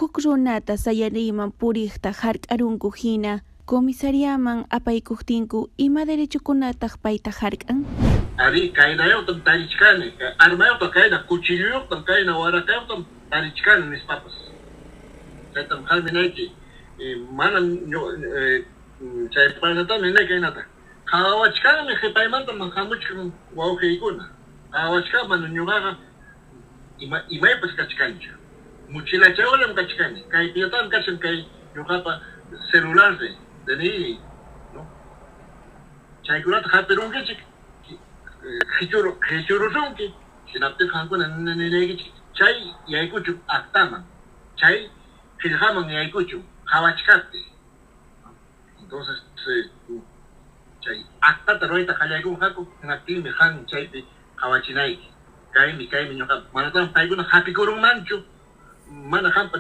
Huk runata sayariyman puriqta hark'arunku hina, comisariaman apaykuqtinku, ima derechokunataq payta hark'an? Arí, kaynayuqtam tarichkani, armayuqtam kayna, cuchilluyuqtam kayna, warakayuqtam tarichkani nispapas. Chaytam qammi niyki, manam chay paynatami ninayki kaynata. Qhawachkanmi qhipaymantam hamuchkan wawqiykuna. Qhawachkan mana ñuqaqa imaypas kachkanchu. Mochilachawallam kachkani. Kaypillatam kachkan kay ñuqapa celular DNI, ¿no? Chaykunata hapirunkichik, qichurusunki, hinaptin qamkuna ninaykichik chay yaykuchun actaman, chay qillqaman yaykuchun qhawachkaptin. Entonces chay actata rurayta qallaykunqaku, hinaptinmi qam chaypi qhawachinayki. Kaymi ñuqa manataq paykuna hapikurunmanchu, mana qampa.